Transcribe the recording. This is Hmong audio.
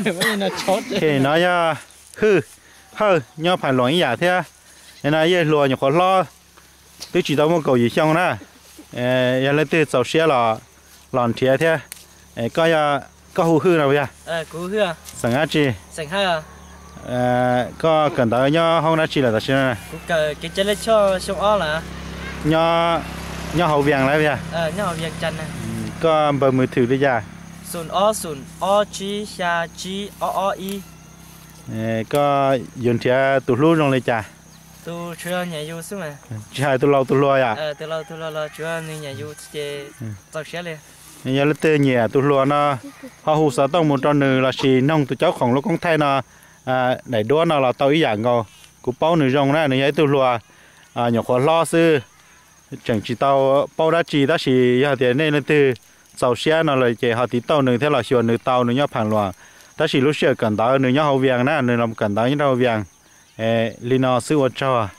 Ces no yog Hwj, Hawj nyob Phav Luam ib yam thiab. No yawg hluas nyuam qhuav hlob, twb tsis tau muaj kaum yim xyoo na. Yog leej twg txaus siab los, los nrhiav thiab. Koj, koj hu Hwj no puas yog? Xeem dab tsi? Koj kawm ntawv nyob hoob dab tsi lawm tam sim no? Nyob, nyob hauv Vias lawm yog? Koj npawb mws thwm li cas? Koj yuav nrhiav tus hlub zoo li cas? Tsis hais tus laus tus hluas yom? Yog leej twg nyiam tus hluas no, ho hu xov tooj mus rau nws lossis noog tus caub khoom lub koob thaij no daim duab no los tau ib yam nkaus. Kuv paub nws zoo na, nws yog ib tug hluas nyuam qhuav hlob xwb, tseem tsis tau paub dab tsi, tab sis yog tias nej leej twg txaus siab no lawm ces ho tiv tauj nws thiab los xyuas nws tau, nws nyob Phav Luam. Tab sis lub sij hawm kawm ntawv nws nyob hauv Vias na, nws los kawm ntawv nyob rau hauv Vias. Li no xwb, ua tsaug.